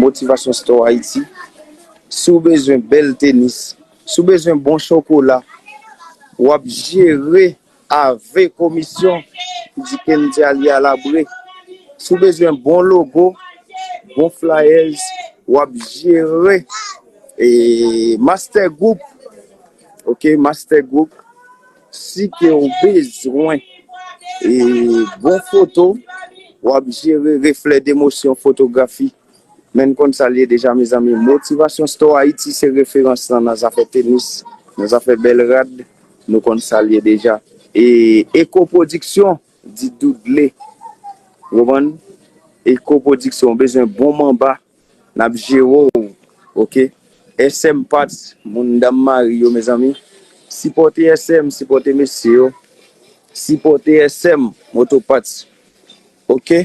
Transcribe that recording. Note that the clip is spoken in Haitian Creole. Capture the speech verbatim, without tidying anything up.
Motivation Store Haïti. Si w bezwen bèl tenis, si w bezwen bon chokola, w ap jere avè komisyon di Kendy Alyalabre. Si w bezwen bon logo, bon flyers, w ap jere e Master Group. Ok, Master Group. Si ke w bezwen e bon foto, w ap jere Reflè Demosyon Fotografi. Men n konn sa l ye deja, mezanmi. Motivation Store Haïti se referans lan nan zafè tenis, nan zafè bèl rad. Nou konn sa l ye deja. E Eco Production, di Doodle. Ou konprann? Eco Production, w bezwen bon manba, n ap jere w. Ok? S M Parts, moun dam mari yo, mezanmi. Sipòte S M, sipòte mesye yo. Sipòte S M Moto Parts. Ok?